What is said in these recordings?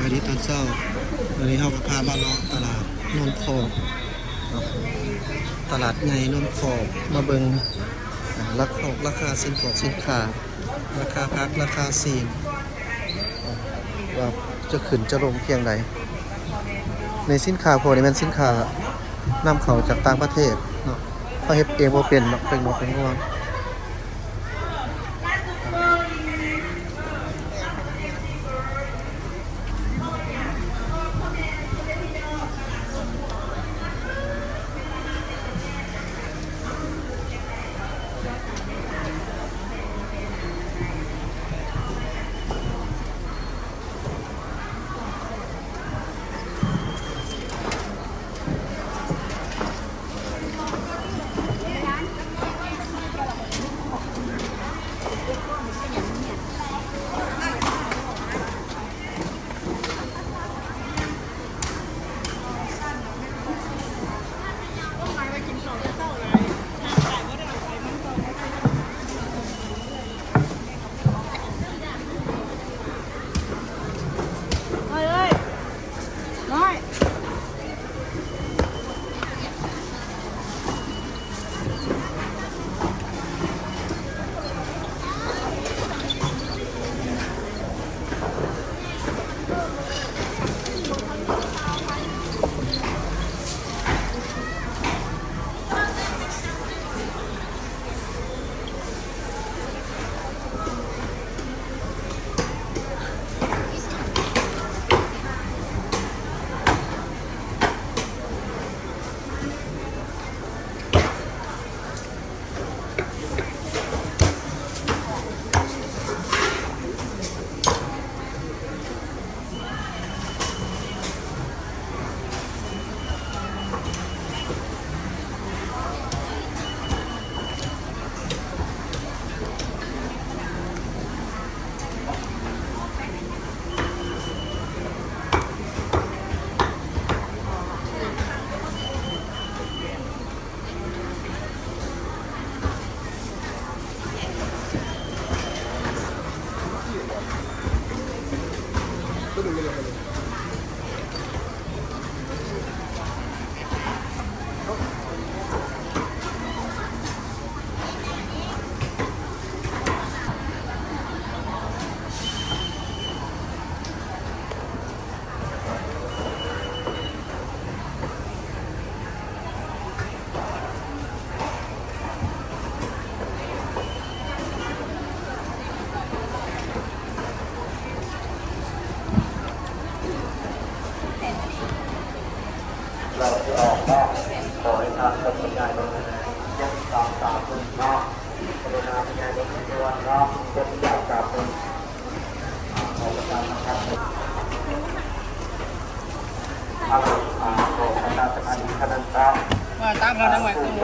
ສະບາຍດີຕອນເຊົ້າ. ມື້ນີ້ເຮົາກໍພາມາເລາະຕະຫຼາດໂນນຄອກເນາະ, ຕະຫຼາດໃຫຍ່ໂນນຄອກ ມາເບິ່ງ ອາ ລາຄາ ລາຄາສິນຂອງສິນຄ້າ, ລາຄາຜັກ ລາຄາຊີ້ນ ວ່າຈະຂຶ້ນຈະລົງພຽງໃດ. ໃນສິນຄ້າພວກນີ້ແມ່ນສິນຄ້ານຳເຂົ້າຈາກຕ່າງປະເທດເນາະ, ເຮົາເຮັດເອງບໍ່ເປັນເນາະ, ເປັນຫົວເປັນງວງ. ເຮົາຊິອອກເນາະ, ຂໍໃຫ້ທ່ານເພິ່ນບັນຍາຍລົງແດ່ ເຈັດສາມສາມໜຶ່ງເນາະ, ກະລຸນາບັນຍາຍລົງດ່ວນເນາະ, ເຈັດສາມສາມໜຶ່ງ. ວ່າຕາມເຮົາໄດ້ໄວຂຶ້ນ.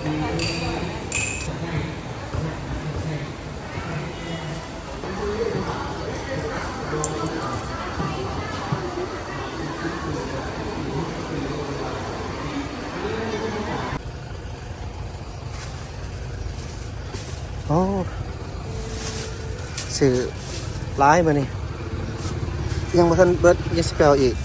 ໂອ້ ຊື້ຫຼາຍມື້ນີ້ ຍັງບໍ່ທັນເບິດ ຍັງຊິໄປເອົາອີກ.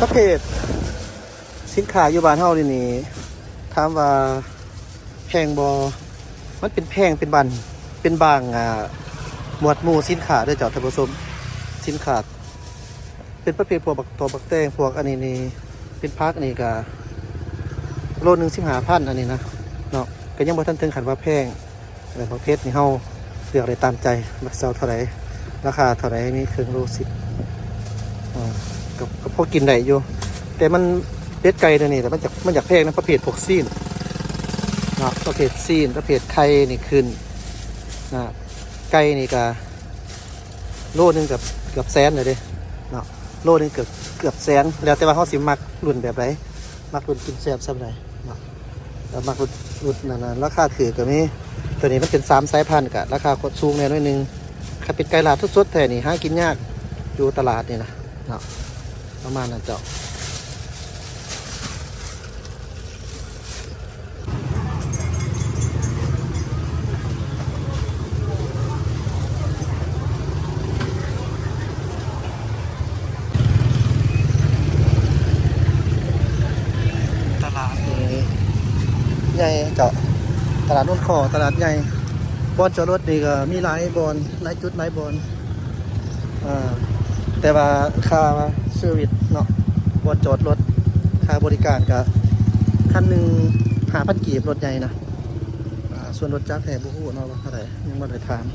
ປະເພດສິນຄ້າຢູ່ບ້ານເຮົານີ້ ຖາມວ່າແພງບໍ່? ມັນເປັນແພງເປັນບາງ ເປັນບາງ ອ່າ ໝວດໝູ່ສິນຄ້າເດີເຈົ້າທ່ານຜູ້ຊົມ. ສິນຄ້າ ເປັນປະເພດພວກບັກຕອບບັກແຕງ ພວກອັນນີ້ນີ້ ເປັນຜັກນີ້ກະໂລໜຶ່ງສິບຫ້າພັນ ອັນນີ້ນະເນາະ ກະຍັງບໍ່ທັນເຖິງຂັ້ນວ່າແພງ. ເອີ ໝາກເຜັດນີ້ເຮົາເລືອກໄດ້ຕາມໃຈ ມັກເຊົາເທົ່າໃດ ລາຄາເທົ່າໃດ ມີເຄິ່ງໂລສິບ ເອີ ກະ ກະພໍກິນໄດ້ຢູ່ ແຕ່ມັນ ເປັດໄກ່ດຽວນີ້ ແຕ່ມັນຢາກ ມັນຢາກແພງນຳປະເພດພວກຊີ້ນເນາະ ປະເພດຊີ້ນ ປະເພດໄຂ່ນີ້ຂຶ້ນນະ ໄກ່ນີ້ກະ ໂລໜຶ່ງກະເກືອບແສນແລ້ວເດ້ເນາະ ໂລໜຶ່ງເກືອບ ເກືອບແສນ ແລ້ວແຕ່ວ່າເຮົາຊິມັກລຸ້ນແບບໃດ ມັກລຸ້ນກິນແຊບສ່ຳໃດເນາະ ແລ້ວມັກລຸ້ນ ລຸ້ນນັ້ນນະ ລາຄາຖືກກະມີ ໂຕນີ້ມັນເປັນສາມສາຍພັນ ກະລາຄາກວດສູງແດ່ໜ້ອຍໜຶ່ງ. ຄັນເປັນໄກ່ລາດສົດໆແທ້ນີ້ ຫາກິນຍາກຢູ່ຕະຫຼາດນີ້ນະເນາະ ປະມານນັ້ນເຈົ້າ. ຕະຫຼາດນີ້ໃຫຍ່ເຈົ້າ ຕະຫຼາດໂນນຄໍ ຕະຫຼາດໃຫຍ່ ບ່ອນຈອດລົດນີ້ກະມີຫຼາຍບ່ອນ ຫຼາຍຈຸດຫຼາຍບ່ອນ. ເອີ ແຕ່ວ່າຄ່າເຊີວິດເນາະ ບ່ອນຈອດລົດ ຄ່າບໍລິການກະຄັນໜຶ່ງຫ້າພັນກີບ ລົດໃຫຍ່ນະ ອາ ສ່ວນລົດຈັກແທ້ບໍ່ຮູ້ເນາະວ່າເທົ່າໃດ ຍັງບໍ່ໄດ້ຖາມ.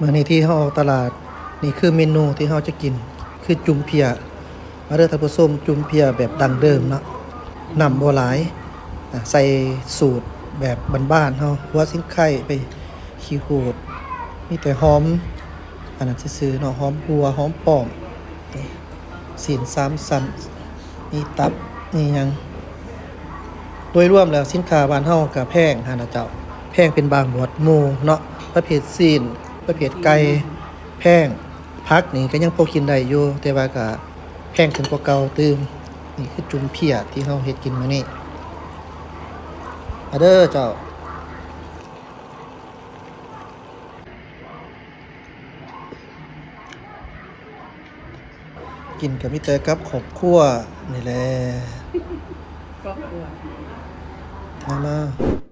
ມື້ນີ້ທີ່ເຮົາອອກຕະຫຼາດ ນີ້ຄືເມນູທີ່ເຮົາຈະກິນ ຄືຈຸ່ມເພຍ. ມາເດີທ່ານຜູ້ຊົມ ຈຸ່ມເພຍແບບດັ້ງເດີມເນາະ ນ້ຳບໍ່ຫຼາຍ ອາ ໃສ່ສູດແບບບ້ານໆເຮົາ ຫົວສິງໄຄ ໃບຂີ້ຫູດ ມີແຕ່ຫອມ ອັນນັ້ນຊື່ໆເນາະ ຫອມຫົວ ຫອມປ້ອມ ຊີ້ນສາມຊັ້ນ ມີຕັບ ມີຫຍັງ. ໂດຍລວມແລ້ວສິນຄ້າບ້ານເຮົາກະແພງຫັ້ນນະເຈົ້າ ແພງເປັນບາງໝວດໝູ່ເນາະ ປະເພດຊີ້ນ ປະເພດໄກ່ແພງ ຜັກນີ້ກະຍັງພໍກິນໄດ້ຢູ່ ແຕ່ວ່າກະແພງຂຶ້ນກວ່າເກົ່າຕື່ມ. ນີ້ຄືຈຸ່ມເພຍທີ່ເຮົາເຮັດກິນມື້ນີ້ ມາເດີເຈົ້າ. ກິນກະມີແຕ່ກັບຄອບຄົວນີ້ແຫຼະ ຄອບຄົວ ມາໆ.